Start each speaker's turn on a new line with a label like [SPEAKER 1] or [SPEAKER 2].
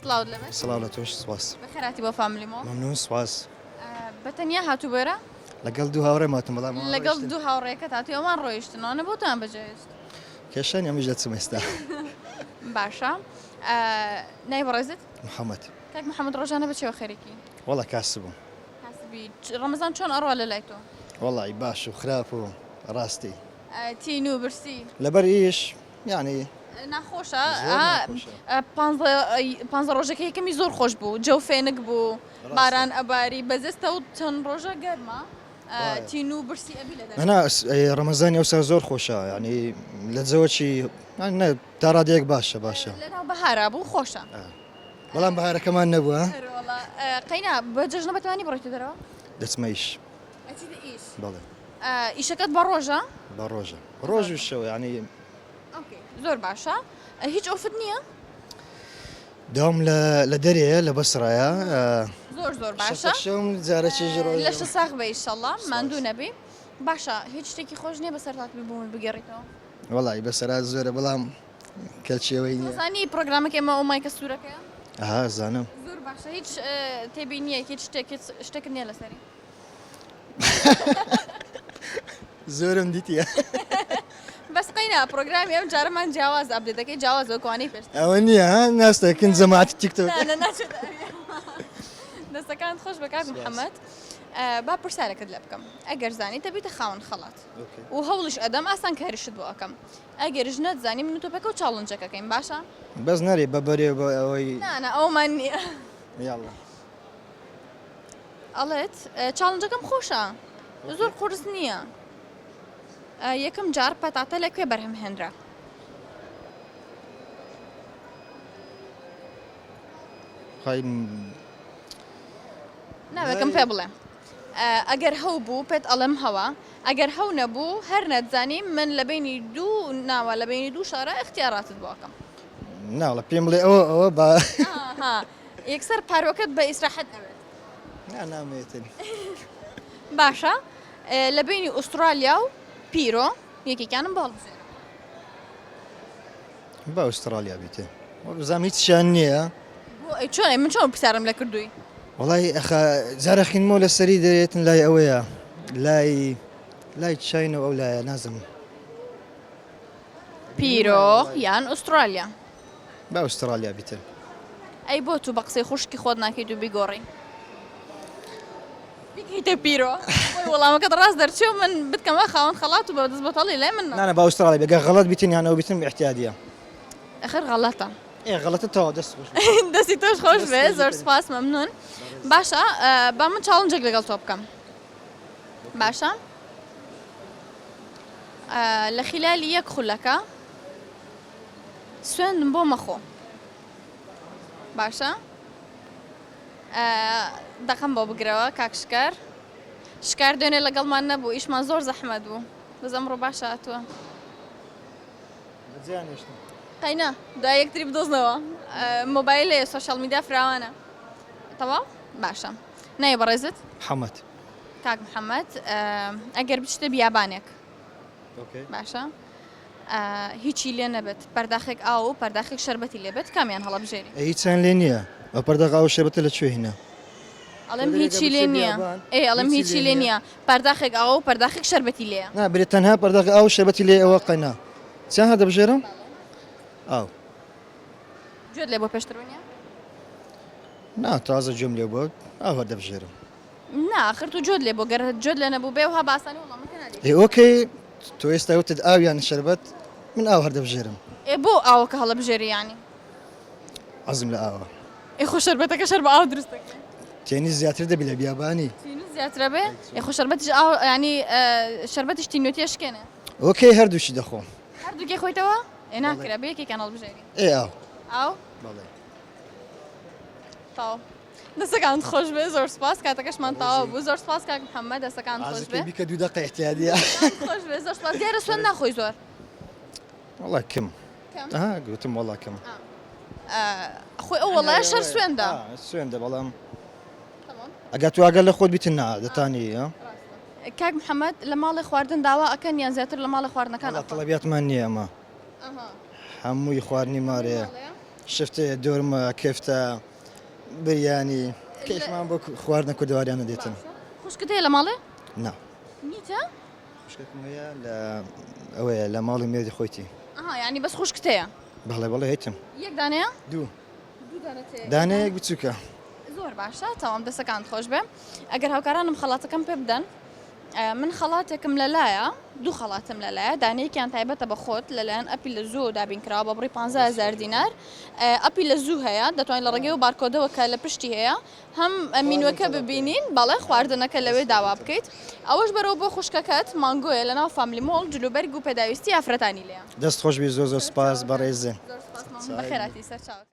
[SPEAKER 1] سڵاوت لێبێت. سڵاو لە تۆش
[SPEAKER 2] سوپاس.
[SPEAKER 1] بەخێرهاتی بۆ فاملی مۆڵ.
[SPEAKER 2] مەمنون سوپاس.
[SPEAKER 1] بە تەنیا هاتوو بۆێرە؟
[SPEAKER 2] لەگەڵ دوو هاوڕێم هاتم بەڵام ئەوان
[SPEAKER 1] لەگەڵ دوو هاوڕێکەت هاتووی ئەوان ڕۆیشتن ئەوانە بۆ تۆیان بەجێهێشت؟
[SPEAKER 2] کێشە نیە منیش دەچم ئێستا.
[SPEAKER 1] باشە ناوی بەڕێزت؟
[SPEAKER 2] محەمەد.
[SPEAKER 1] کاک محەمەد ڕۆژانە بە چیەوە خەریکی؟
[SPEAKER 2] وەڵا کاسبم.
[SPEAKER 1] کاسبی ڕەمەزان چۆن ئەڕوا لە لای تۆ؟
[SPEAKER 2] وەڵی باش و خراپ و ڕاستی.
[SPEAKER 1] تینوو برسی؟
[SPEAKER 2] لەبەر ئیش یانی.
[SPEAKER 1] ناخۆشە پانزە ڕۆژەکە یەکەمی زۆر خۆش بوو جەو فێنک بوو باران ئەباری بەزێستە و چەند ڕۆژە گەرمە تینوو برسی ئەبی لە دەرەوە.
[SPEAKER 2] نا ڕەمەزانی ئەوسا زۆر خۆشە یانی لە جەوەکی تا ڕادەیەک باشە باشە.
[SPEAKER 1] لەناو بەهارا بوو خۆشە.
[SPEAKER 2] بەڵام بەهارەکەمان نەبوو.
[SPEAKER 1] قەینا بە جەژنە بەتوانی بڕۆیتە دەرەوە؟
[SPEAKER 2] دەچمە ئیش.
[SPEAKER 1] ئەچیتە ئیش؟
[SPEAKER 2] بەڵێ.
[SPEAKER 1] ئیشەکەت بە ڕۆژە؟
[SPEAKER 2] بە ڕۆژە ڕۆژ و شەو یانی.
[SPEAKER 1] ئۆکەی زۆر باشە هیچ off ت نییە؟
[SPEAKER 2] داوم لە لە دەرێیە لە بەسڕایە.
[SPEAKER 1] زۆر زۆر باشە.
[SPEAKER 2] شەوم جارە چێژی ڕۆژ.
[SPEAKER 1] لەشت ساغ بێ ئیشەڵا ماندوو نەبی. باشە هیچ شتێکی خۆش نییە بەسەرهات بی بۆ من بگێڕیتەوە؟
[SPEAKER 2] وەڵی بەسەرات زۆرە بەڵام کەلچیەوەی نییە.
[SPEAKER 1] زانی پرۆگرامەکەی ئێمە ئەو مایکە سوورەکەیە؟
[SPEAKER 2] ئەها زانم.
[SPEAKER 1] زۆر باشە هیچ تێبینیەک هیچ شتێک هیچ شتێکت نییە لەسەری؟
[SPEAKER 2] زۆرم دیتیە.
[SPEAKER 1] بەس قەینا پرۆگرامی ئەم جارەمان جیاواز update ەکەی جیاواز وەکوانەی پێشتر.
[SPEAKER 2] ئەوە نییە ها ناستەکن جەماعەتی تیک تۆک.
[SPEAKER 1] نا نا ناچێتە ئەوێ. دەستەکانت خۆش بێ کاک محەمەد. با پرسیارێکت لێ بکەم ئەگەر زانیت دەبیتە خاوەن خەڵات و هەوڵیش ئەدەم ئاسانکاریشت بۆ ئەکەم ئەگەریش نەتزانی من و تۆ پێکەوە challenge ەکەکەین باشە؟
[SPEAKER 2] بەس نەرێ بە بەرێ بە ئەوەی.
[SPEAKER 1] نا نا ئەوەمان نییە.
[SPEAKER 2] یاڵا.
[SPEAKER 1] ئەڵێت challenge ەکەم خۆشە زۆر قورس نییە یەکەم جار پەتاتە لە کوێ بەرهەم هێنرا؟ ناوێکم پێ بڵێ ئەگەر هەو بوو پێت ئەڵێم هەوا ئەگەر هەو نەبوو هەر نەتزانی من لە بینی دوو ناوە لە بینی دوو شارە اختیاراتت بۆ ئەکەم.
[SPEAKER 2] ناڵە پێم بڵێ ئەوە ئەوە با
[SPEAKER 1] یەکسەر پاروەکەت بە ئیسراحەت ئەوێت.
[SPEAKER 2] نا نامەوێتن.
[SPEAKER 1] باشە لە بینی ئوسترالیا و پیرۆ یەکێکیانم بۆ هەڵبژێرە.
[SPEAKER 2] با ئوسترالیا بیتێ وەبزانم هیچیان نییە.
[SPEAKER 1] بۆ ئەی چۆن من چۆن پرسیارم لە کردووی؟
[SPEAKER 2] وەڵای ئەخە جارە خینمەوە لە سەری دەرێتن لای ئەوەیە لای لای چین و ئەو لایە نازم.
[SPEAKER 1] پیرۆ یان ئوسترالیا؟
[SPEAKER 2] با ئوسترالیا بیتن.
[SPEAKER 1] ئەی بۆ تو بە قسەی خوشکی خۆت ناکەیت و بیگۆڕی؟ بیکەیتە پیرۆ خۆی وەڵامەکەت ڕاست دەرچێ و من بتکەمە خاوەن خەڵات و بە دەست بەتاڵی لای من
[SPEAKER 2] نا نا با ئوسترالیا بێ گەر غەڵەت بیتن یان ئەو بیتن ئیعتیادیە.
[SPEAKER 1] ئەخر غەڵەتە.
[SPEAKER 2] ئێ غەڵەتە تەواو دەست خۆش بێ.
[SPEAKER 1] دەستی تۆش خۆش بێ زۆر سوپاس مەمنون. باشە با من challenge ێک لەگەڵ تۆ بکەم باشە لە خیلالی یەک خولەکە سوێندم بۆ مەخۆ باشە دەقەم بۆ بگرەوە کاک شکار شکار دوێنێ لەگەڵمان نەبوو ئیشمان زۆر زەحمەت بوو بەس ئەمڕۆ باشە هاتووە قەینا دوای یەکتری بدۆزنەوە مۆبایل هەیە social media فراوانە تەواو باشە ناوی بەڕێزت
[SPEAKER 2] محەممەد
[SPEAKER 1] کاک محەممەد ئەگەر بچتە بیابانێک باشە هیچی لێ نەبێت پەرداخێک ئاو و پەرداخێک شەربەتی لێ بێت کامیان هەڵەبژێری؟
[SPEAKER 2] ئەی هیچیان لێ نییە ئەو پەرداخ ئاو و شەربەتە لە کوێ هینا؟
[SPEAKER 1] ئەڵێم هیچی لێ نییە ئێ ئەڵێم هیچی لێ نییە پەرداخێک ئاو و پەرداخێک شەربەتی لێیە.
[SPEAKER 2] نا برێ تەنها پەرداخ ئاو و شەربەتی لێ ئەوە قەینا چیان هەردەبژێرم ئاو.
[SPEAKER 1] گوێت لێ بۆ پێشتر ونیە؟
[SPEAKER 2] نا تازە گوێم لێ بووە ئاو هەردەبژێرم.
[SPEAKER 1] نا ئاخر تۆ جۆت لێ بۆ گەر جۆت لێ نەبوو بێ وها بە ئاسانی وەڵامەکە نادەیت.
[SPEAKER 2] ئێ okay تۆ ئێستا وتت ئاو یان شەربەت من ئاو هەردەبژێرم.
[SPEAKER 1] ئێ بۆ ئاوەکە هەڵەبژێری یانی؟
[SPEAKER 2] حەزم لە ئاوە.
[SPEAKER 1] ئێ خۆ شەربەتەکەش هەر بە ئاو دروست دەکرێ.
[SPEAKER 2] تێنی زیاتر دەبی لە بیابانی.
[SPEAKER 1] تینوو زیاترە بێ؟ ئێ خۆ شەربەتیش ئاو یانی شەربەتیش تینوێتی ئەشکێنێ.
[SPEAKER 2] okay هەردووکی دەخۆم.
[SPEAKER 1] هەردووکی خۆیتەوە؟ ئێ ناکرێ بێ یەکێکیان هەڵبژێری.
[SPEAKER 2] ئێ ئاو.
[SPEAKER 1] ئاو؟
[SPEAKER 2] بەڵێ.
[SPEAKER 1] تەواو. دەستەکانت خۆش بێ زۆر سپاس کاتەکەشمان تەواو بوو زۆر سپاس کاک محەممەد دەستەکانت خۆش بێ
[SPEAKER 2] بیکە دوو دەقە احتیادیە
[SPEAKER 1] خۆش بێ زۆر سپاس دیارە سوێن ناخۆی زۆر
[SPEAKER 2] وەڵا کم ها گوتم وەڵا کەم
[SPEAKER 1] خۆی ئەو وەڵای شەر سوێندە
[SPEAKER 2] سوێندە بەڵام ئەگەر تو ئاگەر لە خۆت بیتن نا دەتانی
[SPEAKER 1] کاک محەممەد لە ماڵی خواردن داوا ئەکەن یان زیاتر لە ماڵی خواردنەکان
[SPEAKER 2] تەڵەبیاتمان نییە ئەمە هەمووی خواردنی مارەیە. شفتێ دۆرمە کێفتە بریانی کەیفمان بۆ خواردنە کوردەواریانە دێتن.
[SPEAKER 1] خوشکت هەیە لە ماڵێ؟
[SPEAKER 2] نا.
[SPEAKER 1] نیتە؟
[SPEAKER 2] خوشکەکم هەیە لە ئەوەیە لە ماڵی مێردی خۆیتی.
[SPEAKER 1] ئەها یانی بەس خوشکت هەیە؟
[SPEAKER 2] بەڵێ بەڵێ هەیتم.
[SPEAKER 1] یەک دانەیە؟
[SPEAKER 2] دوو.
[SPEAKER 1] دوو دانەت هەیە.
[SPEAKER 2] دانەیەک بچووکە.
[SPEAKER 1] زۆر باشە تەوام دەسەکانت خۆش بێ ئەگەر هاوکارانم خەڵاتەکەم پێ بدەن من خەڵاتێکم لەلایە دوو خەڵاتم لەلایە دانەیەکیان تایبەتە بە خۆت لەلایەن ئەپی لە زوو دابین کراوە بە بڕی 15000 دینار ئەپی لە زوو هەیە دەتوانین لە ڕێگەی و بارکۆدەوە کە لە پشتی هەیە هەم مینوەکە ببینین بەڵێ خواردنەکە لەوێ داوا بکەیت ئەوەش بەرەوە بۆ خوشکەکەت مانگۆیە لەناو فاملی مۆڵ جلوبەرگ و پێداویستی ئافرەتانی لێیە.
[SPEAKER 2] دەست خۆش بی زۆر زۆر سپاس بەڕێزن.
[SPEAKER 1] زۆر سپاس مامۆستا بەخێرهاتی سەرچاوت.